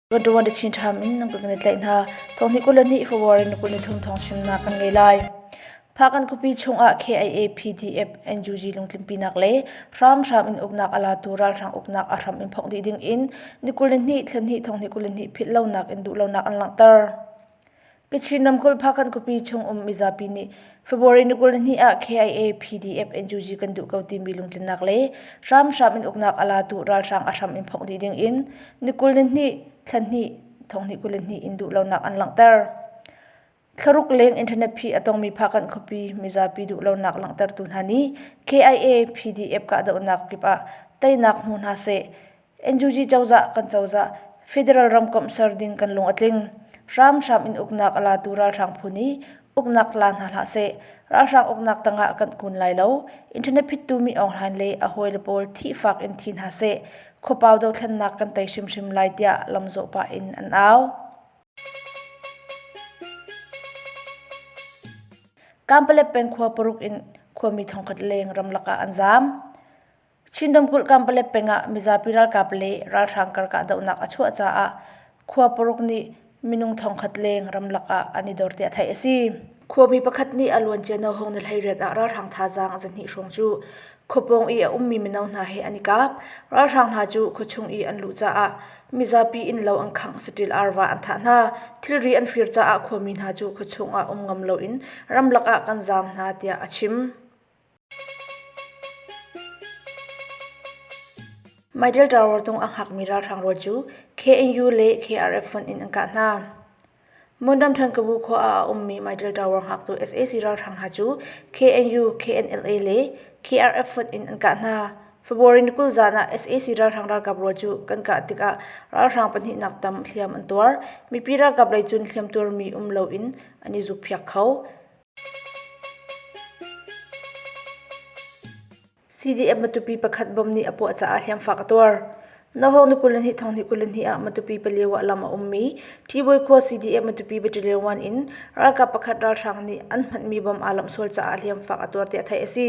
Tuan The Chin Time in nan kan i tlaih hna. Thong hnih 22 February ni 23 thong chimnak kan ngei lai. Phakan khuapi chungah KIA, PDF, NUG lungtlinpinak le hramhram in uknak a latu ralhrang uknak a hram in phok dih ding in ni 22 thla hnih thong hnih 22 philh lonak in duh lonak an langhter. Kachin ramkulh Phakanh khuapi chung um mizapi nih February ni 22 ah KIA, PDF, NUG kan duh ko timi lungtlinnak le hramhram in uknak a latu ralhrang a hram in phok dih ding in ni 22 thla hnih thong hnih 22 in duh lonak an langhter. Thlaruk leng internet phih a tongmi Phakanh khuapi mizapi duh lonak langhtertu hna nih KIA, PDF kahdohnak kip ah teinak hmu hna seh. NUG cozah kan cozah federal ramkomh ser ding kan lung a tling. Hramhram in uknak a latu ralhrang phu nih uknak la hna hlah seh. Ralhrang uknak tangah kan kun lai lo. Internet phittu mi Aung Hlaing le a hawile pawl thihfak in thi hna seh. Khuapau dothlennak kan tei hrimhrim lai tiah lamzawh pah in an au. Kanpalet peng khua paruk in khuami thongkhat leng ramlak ah an zaam. Chin ramkulh Kanpalet peng ah mizapi ralkap le ralhrang kar kahdohnak a chuah caah khua paruk nih minung thongkhat leng ramlak ah an i dor tiah theih a si. Khuami pakhat nih a luancia nohawng ni 18 ah ralhrang thazaang zahnih hrawng cu khuapawng i a ummi mino hna he an i kap. Ralhrang hna cu khuachung i an luh caah mizapi innlo an khangh, saṭil arva an thah hna. Thilri an fir caah khuami hna cu khuachung ah um ngam loin ramlak ah kan zaam hna tiah a chim. Middle Tower tung a hngakmi ralhrang rual cu KNU le KRF fonh in an kah hna. Mundam Thankabu khua ah a ummi Middle Tower hngaktu sac ralhrang hna cu KNU, KNLA le KRF fonh in an kah hna. February ni 20 zan ah sac ralhrang ralkap rual cu kan kah tikah ralhrang pahnihnak tam hliam an tuar. Mipi ralkap lei cun hliam tuarmi um loin an i zukphiak kho. CDF Matupi pakhat bom nih a puah caah hliamfak a tuar. Nohawng ni 22 thong hnih 22 ah Matupi Paliwa lam a ummi Ṭhibawi khua CDF Matupi Battalion 1 in ralkap pakhat ralhrang nih an hmanhmi bom aa lawmh sual caah hliamfak a tuar tiah theih a si.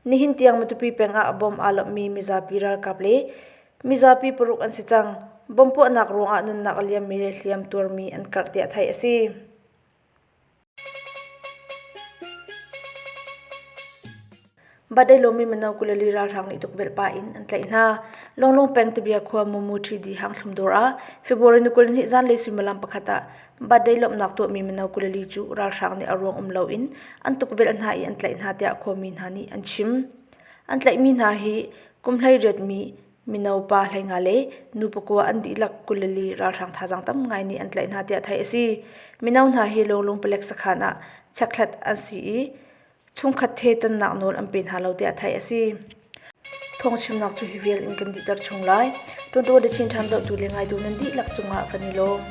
Nihin tiang Matupi peng ah bom aa lawmhmi mizapi ralkap le mizapi paruk an si cang. Bom puahnak ruangah nunnak a liammi le hliam tuarmi an karh tiah theih a si. Badai lomi mino 24 ralhrang nih tukvelh pah in an tlaih hna. Longlong peng Tibia khua Mumu Ṭhidi hangthlum dawr ah February ni 22 zanlei suimilam pakhat ah birthday lawmhnak tuahmi mino 24 cu ralhrang nih a ruang um loin an tukvelh hna i an tlaih hna tiah khuami hna nih an chim. An tlaihmi hna hi kum 18 mi mino pa 15 le nu pakua an dihlak 24 ralhrang thazaang tam ngai nih an tlaih hna tiah theih a si. Mino hna hi Longlong palek sakhan ah chekhlat an si i chungkhat he tonnak nawl an pe hna lo tiah theih a si. Thawngchimnak cu hi vial in kan dihter chung lai. Ṭuanṭuan le chin ṭhan zohtu le ngaitu nan dihlak cungah kan i lawm.